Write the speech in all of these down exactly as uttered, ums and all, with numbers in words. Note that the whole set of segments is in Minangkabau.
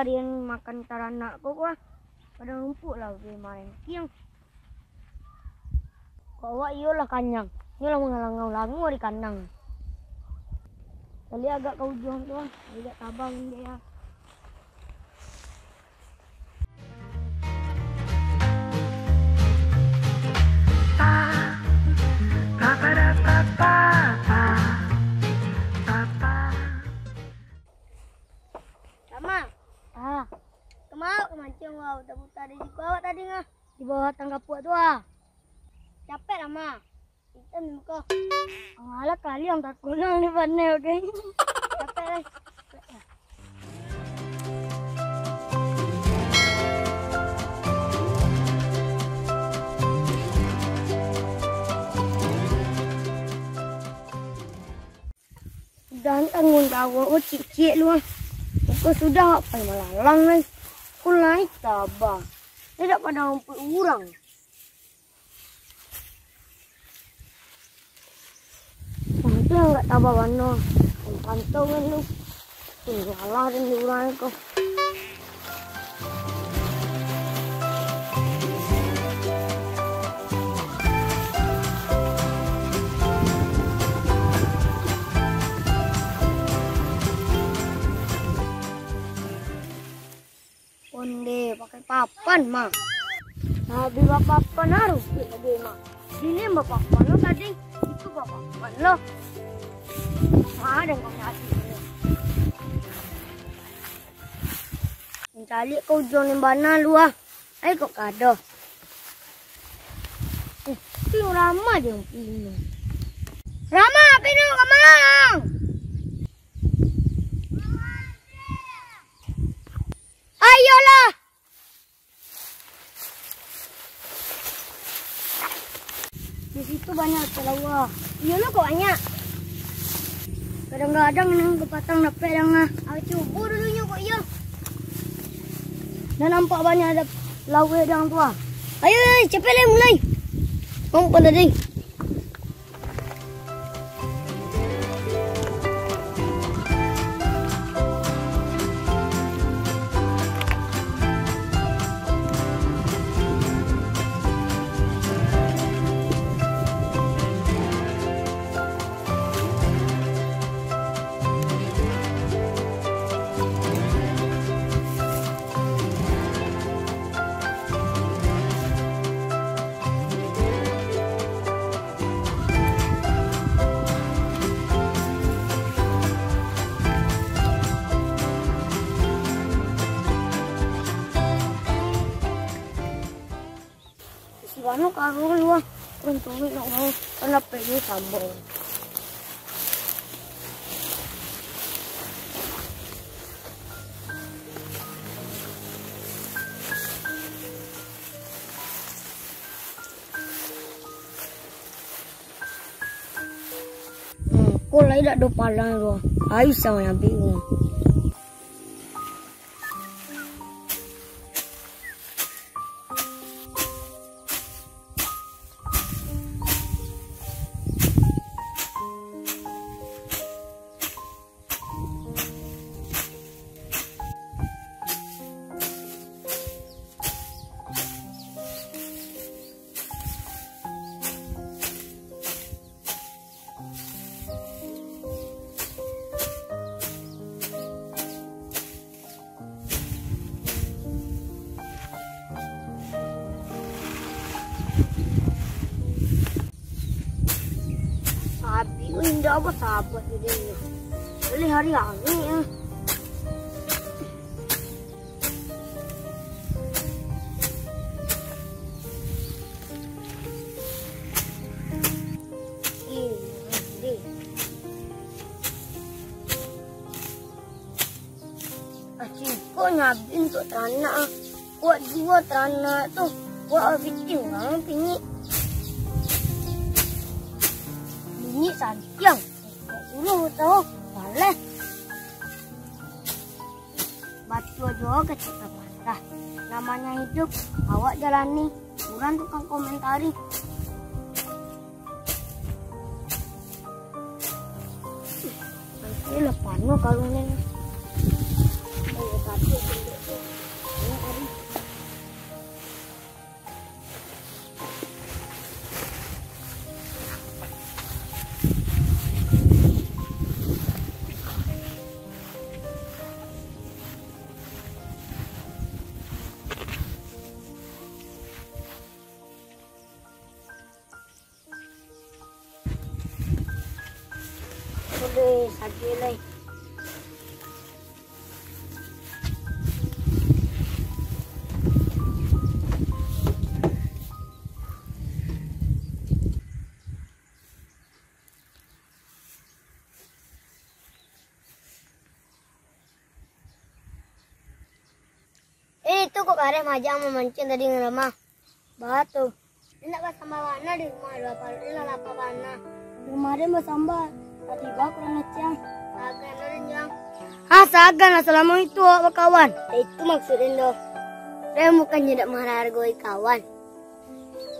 Dian makan taranak ko, wah. Padang rumput lah, weh, marengkiang. Kok awak iyo lah kanyang, iyo lah mangalangau lango di kandang. Baliak agak ka ujuang tu, ah. Baliak tabang indak, ah. Rama. Ah. Kama awak ka mancing, wah, buta-buta di siko awak tadi, ngah. Di bawah batang kapuak tu, ah. Capek, Rama. Hitam di muko. Alah, kaliang takulang di panai, oke. Capek, lai. Udah tanggung jawab, oh, ciek-ciek lu, ah. Muko sudah awak pai malalang, lai. Ko lai tabang. Indak pandang rumput urang. Wah, tu yang agak tabang bana. Pantau kan tu. Tu, salah dan di urang ko. Onde pakai papan, mah. Nah, beli papan harus beli lagi, mah. Ini mah papan lo tadi, itu mah papan lo. Nah, ada yang kau nyari. Mancaliak ka ujuang nan bana lu, ah. Ai, kok kada. Eh, tu Rama je yang pino. Rama, pino ka ma? Ayolah. Di situ banyak talawa. Iyo lo, kok banyak. Kadang-kadang nan kapatang dapek dang ah. Awak cubo dulunyo kok iyo. Dah nampak banyak ada laweh dang tu ah. Ayo, ayo, capek lah mulai. Kau bukan tadi. Isi bana karung lu ah. Untuak nak mau, kan dapek ni sambal. Hmm, kok lai dak do palang tu. Ai, sangaik abih tu. Sabi, oh, indak basabar jadi ini. Boleh hari-hari ya. Ih, deh. Acingko nyabi untuak taranak ah. Kuak jiwa taranak tu. Kuak pitih urang pingik. Bingik santiang. Kuak suluh tahu. Baleh. Batua juo kecek pepatah. Namanya hidup, awak jalani. Urang tukang komentari. Ini lah panuah karungnyo ni. Ayo, tapi Aduh, sakik lai. Eh, itu kok kareh majang mamanciang tadi ngarama. Baa tu? Indak basamba bana di rumah, dua paruik lah lapa bana. Kamarin basamba, tadi baa kurang aciang. Sagan lah, Jang. Ah, sagan lah, salamo itu awak bakawan. Itu maksud den doh. Den bukannyo indak mahargoi kawan.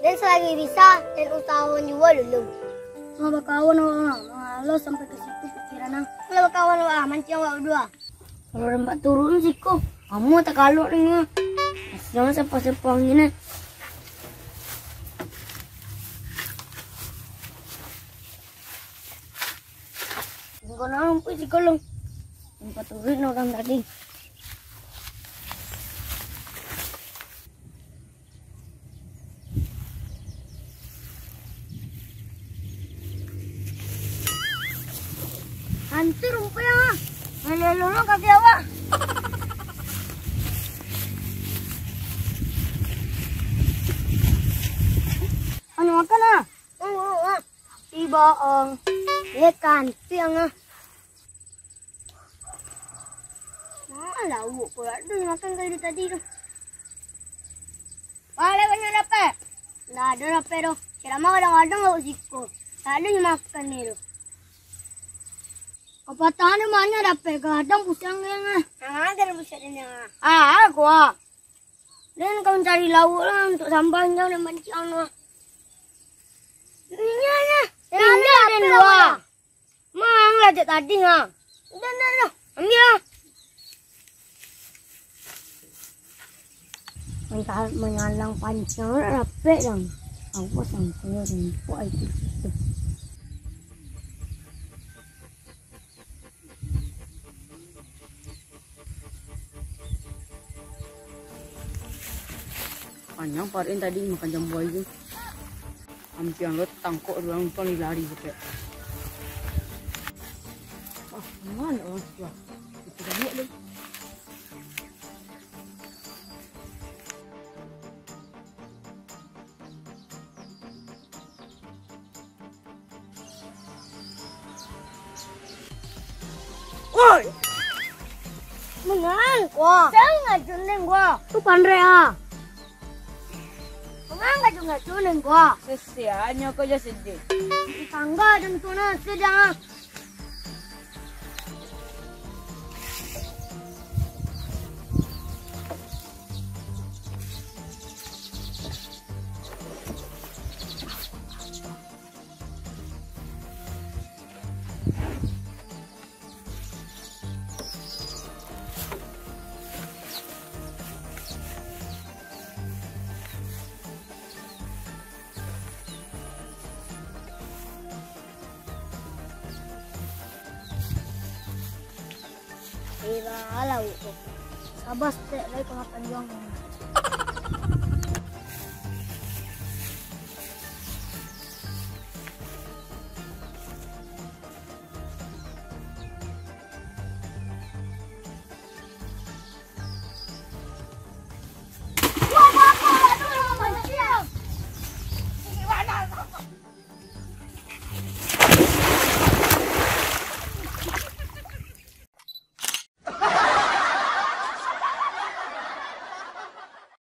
Den salagi bisa, den usahoan juo dulu. Lah bakawan awak, malas sampai ka situ pikiran ang. Lah bakawan awak, manciang awak baduo. Kalau den baturuik siko, amuah takalok den. Kasian sapah-sapah gini. Siko nan rumpuik siko lo. Den baturuik urang tadi. Hancur rumpuik awak. Malolong kaki awak. Anu makan ah. Ibaang. Ye kantiang ah. Maa lauak ko, ado nyo makan kali tadi tu. Pale banyak dapek? Ndak ado dapek doh. Kiro mah kadang-kadang lauak siko. Tak ado nyo makan ni tu. Kapatahan tu banyak dapek, kadang pusiang den ah. Ah, den pusiang den ah. Ah, kuah. Den ka mancari lauak lah untuak sambah, indak den manciang tu. Indak lah. Indak den dua. Mang lah jak tadi ha. Indak, indak, indak. Ambiak lah. Manta-, manyalang panciang lah dapek dang. Awas sampai rumpok itu. Panyang paruik tadi makan jambu aia. Ampiang lo tangkok urang, untuang lari-lari saketek. Ah, mano urang tu ah? Itu banyak deh. Woi! Mangang ko? Sia ngajun den ko? Tu pandai ah. Mangang ngajun-ngajun den ko? Sesianyo ko jo sedih. Tangga den tu nah, sedang ah. Eh, baa lauak ko. Saba saketek lai ka makan juo.